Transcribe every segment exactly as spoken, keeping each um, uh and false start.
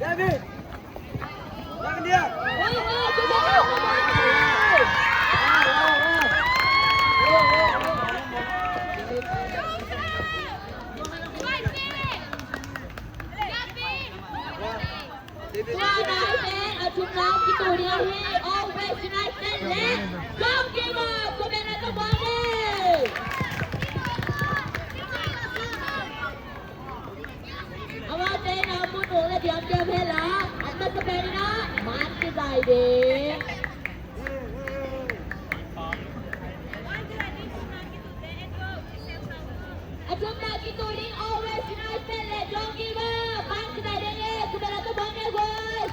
Tua nai pen a thumna kitu ding ahi, All West United le Don't Give Up, comment a tabang ni. Amaute na mun ung le diamdiam hela, a masa pen na man kizai ding. A thumna kitu ding All West United le Don't Give Up. Bang kizai ding e, kumela ka bang e, guys.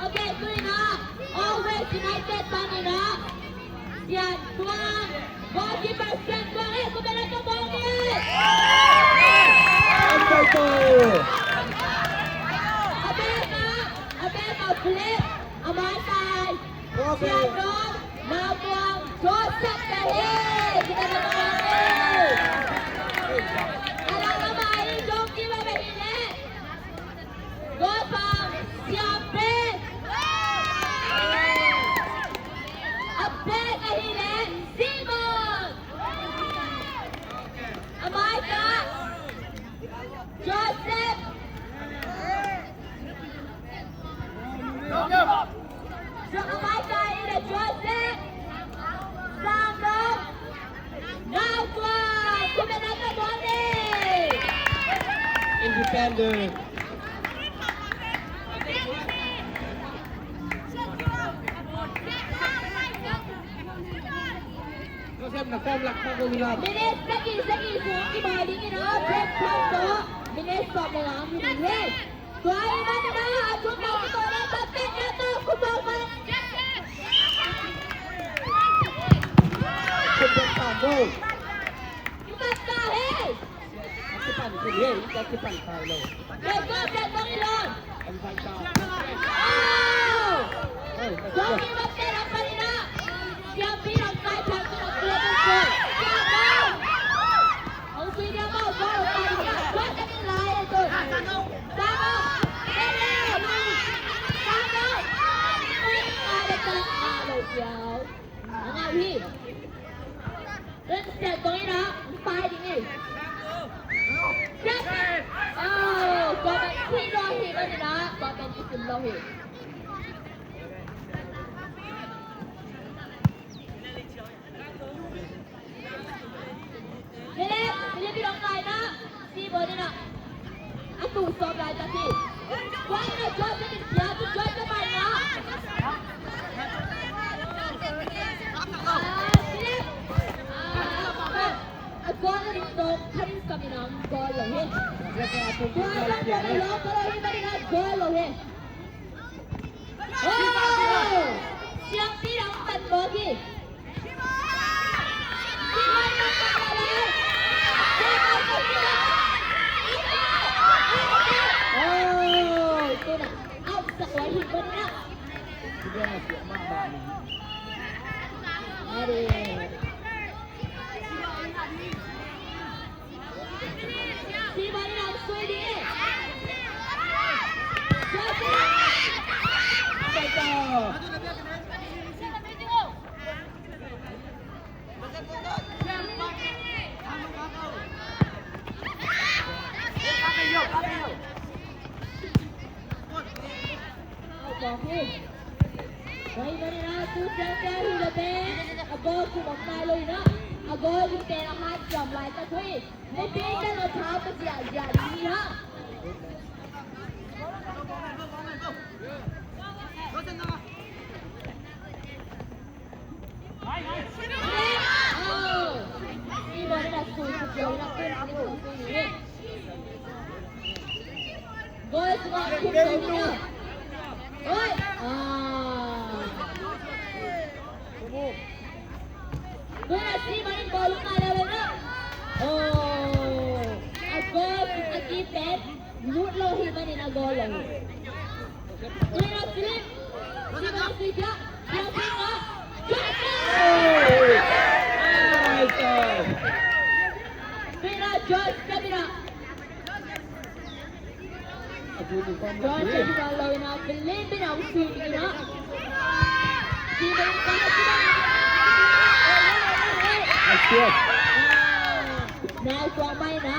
Ok, tu in ah, All West United pan in ah, Sian Tuang, goalkeeper Sian Tuang, eh, kumela ka bang eh. A bek ah, a bek ah, Philip, a maitai. Sian Tuang, Nau Tuang, Joseph ka hi. Kumela ka bang eh. A la ka mai, goalkeeper ka hi leh. Goal for Siam Pin. A bek ahih leh Simon. A maitai Joseph. A maitai ahih leh Joseph. Sang Dong. Nau Tuang, kumela ka bang eh. Independent. Joseph, na form lak pha ko mi la. Minute sagih, sagih sung kibawl ding in ah, break time tawh. Minute sawm le nga minute. Tua ahih manin ah, a thumna kitu le Captain Nato, kupong man. Kupong man. Kipan ta hi. Kipan ta hi, kipan ta hi lo. Kipan ta hi lo. Kipan ta hi lo. Philip, Philip i dong lai na. Si bawl ni na. A tung sawm lai ta si. Tua in a Joseph in pia tu Joseph pai na. Ah, Philip. Ah, a goal in dong khat in kam in a goal lo hi. Tua in a goal lo hi, goal lo hi. Oh! Siangpi lam pan mawk hi. Oh! Tuna, out sa kuai hi, tuna. Ade. Tua hi. Tua hi manin ah, tu siangthiang hi lo pen a goal kum om nai lo in ah, a goal kum pen a hat kiam laitak uh hi. Mipite lo thau ka ziahziah ding hi hang. Oh. Goal sungah khum lo ni na. Oi. Ah. Goal a si manin goal lo na le na. Oh. A goal a keep that. Lut lo hi manin a goal lo hi. Tui na Philip. Si manin si dia. Dia si na. Joseph. Nice goal. Tui na Joseph, tui na. Joseph, tui na lo na. Philip, tui na, tui na. Nice one. Nau tuang mai na.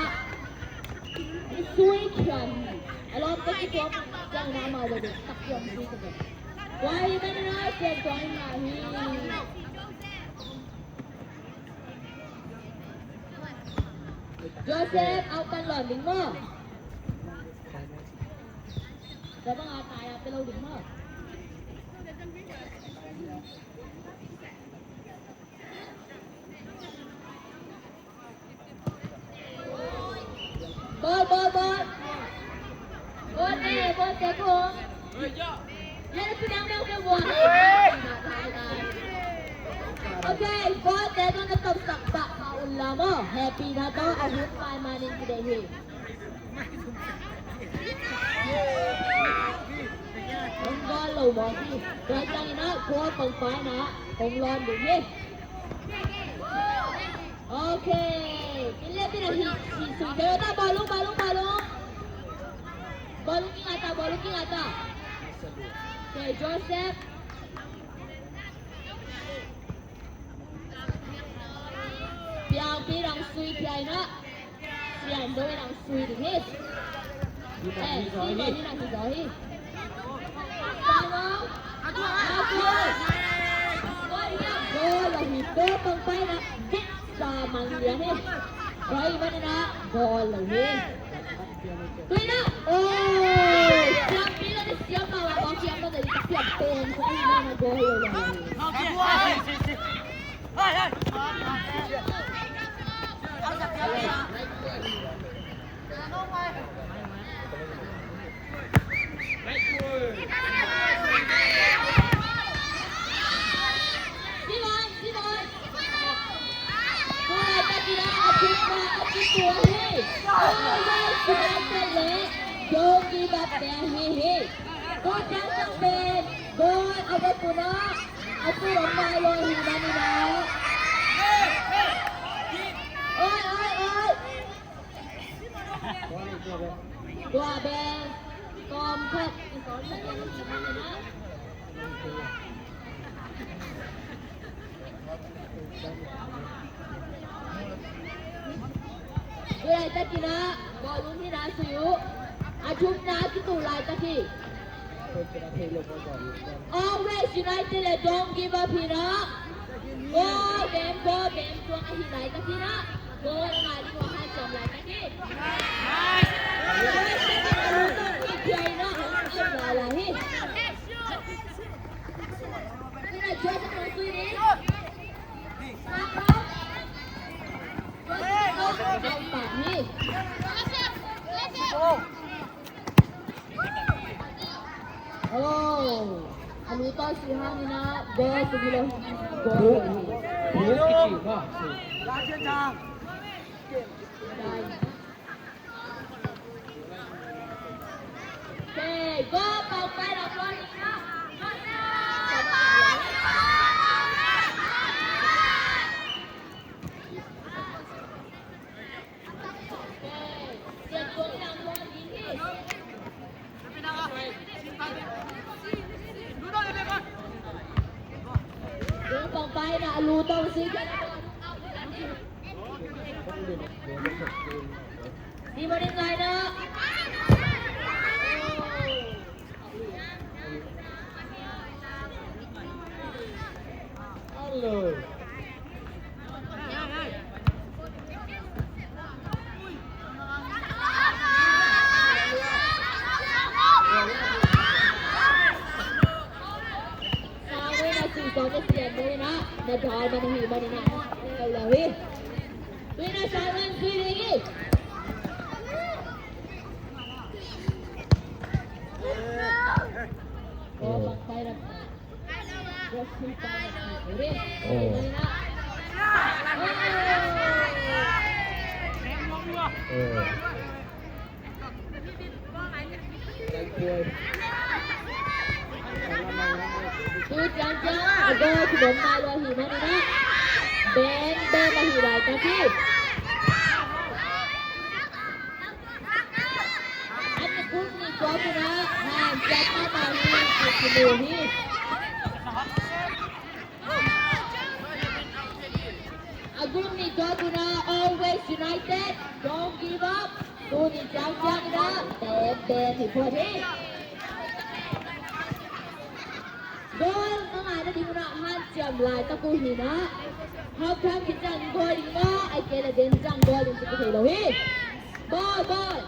Sui khia hi. A lawmte kituak ciang na amau le ding tak ciang sui khia. Tua hi manin a ciang tuang hi na hi. Joseph, au pan lawn ding maw? Tua bang a tai a pe lo ding maw? Ball, ball, ball. Ball, eh, ball, te ko. Yan, tu dang dang dang ball. Okay, ball, te ko na top sak ba, pa un la mo. Happy na to, a hut pai manin ki de hi. Hong goal lo mo hi. Tua ciangin a goal pangpai na hong lawn ding hi. Okay. Min le min a hi, hi sui te ta, bawlung, bawlung, bawlung. Bawlung king ata, bawlung king ata. Okay, Joseph. Piang pi dang sui piang na. Sian doi dang sui ding hi. Eh, si doi hi dang hi doi hi. Goal, goal, goal, goal, goal, goal, goal, pang pai na. Sa man lian hi. Goal, man na, goal, goal hi. Tui na. Oh, siam pi la ni siam ma wa, siam ma ni siam pen sa ni na goal lo. Simon, Simon. Tua takina a thukna a kitua hi. Tua hi United le Don't Give Up te ahi hi. Tua ciang sang pen goal a va puna a puna mai lo hi manina. Oi, oi, oi. Tua bel tawm khat i tawm khat i tawm khat i tawm khat. Laitak hi na, bawlung hi na sui uh. A thukna a kitu laitak hi. Always United le Don't Give Up hi na. Goal bem, goal bem, tuang ahi laitak hi na. Goal a ngai ding uh a hanciam laitak hi. Nice! Goal bem, goal bem, goal bem, goal bem, goal bem, goal bem. Oh, a lu tawh si hangin a goal sung hi lo. Goal hi. Goal kici ma. Hello. Na siam na hi na, na dal man hi man na. Leo leo hi. Tui na sa man tui ding hi. Oh, bang pai rak. Just pai rak. Ready? Oh. Oh. Tu ciangciang a goal kibawm nai lo hi manin ah, Ben, Ben ahi laitak hi. An i group nih tua tuna hanciam mahmah hi, kimu hi. A group nih tua tuna always united, don't give up. Tuni ciangciang in ah Ben, Ben hi phot hi. Goal na ngai nading un ah hanciam laitak uh hi na. Half time khit ciang goal ding maw, ahih kei leh Ben ciang goal ding ci thei lo hi. Ball, ball.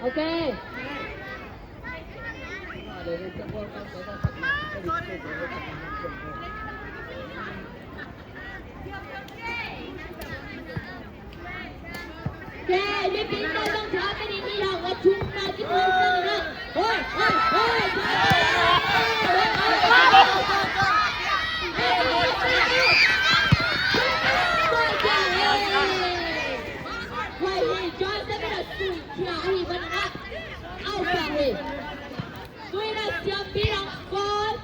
Okay. Kei, mipite zong tha ka nih, mi hau a thum na ki thum na na. Hoi, hoi, hoi. Hoi, hoi, Joseph na sui kia hi ban na. Au pa hi. Tui na siam pi lang kol.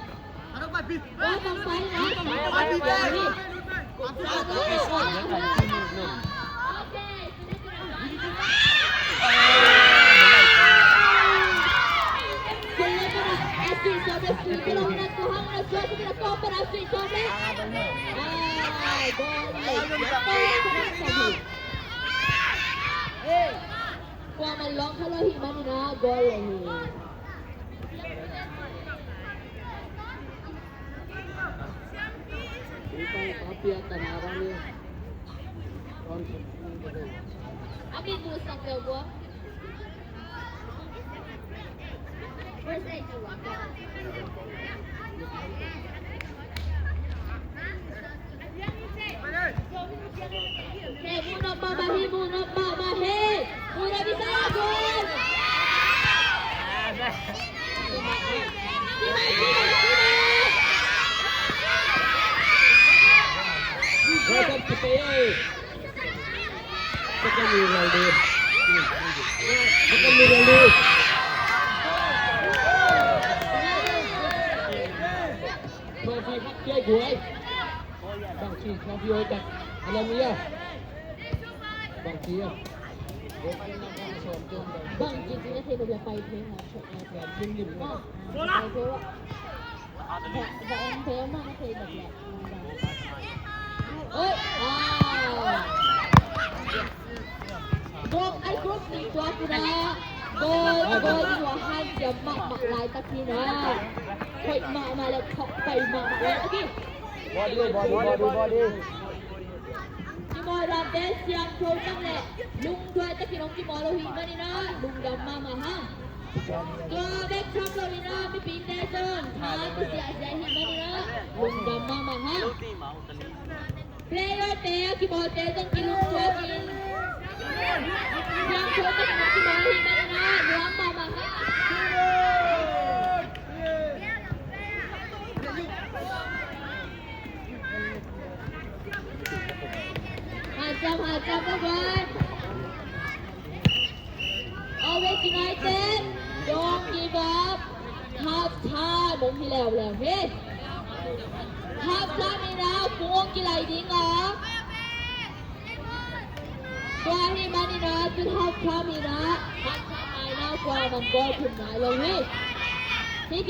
Kuaman lawng kha lo hi manin ah goal lo hi. Kei, mu nop mahmah hi, mu nop mahmah hi. Mu nop mahmah hi. Welcome to Pei. Second year already. Second year already. Trophy hak kia guai. Bangci trophy oi tak. Alam iya. Bangci ya. Bangci ci na thei lo ya, pai thei na. Pai thei na. Pai thei na. Oi, ah. Group, ai group nih tua tuna. Goal, goal nih tua hanciam mahmah laitak hi na. Hoih mahmah le thok pai mahmah laitak hi. Body, body, body, body. Kimawl lamte siangtho tak le lungduai takin hong kimawl lo hi manin ah lungdam mahmah hang. Tua bek tham lo in ah mipite zong tha kisiahsiah hi manin ah lungdam mahmah hang. Playerte a kimawlte zong kilungduai in siangtho takin hong kimawl lo hi manin ah lungdam mahmah hang. Hanciam, hanciam, bye bye. Always united, don't give up. Half time hong hi leuleu hi. Half time in ah kung hong kilai ding a. Tua hi manin ah tun half time in ah, half time in ah kuaman goal thum nai lo hi.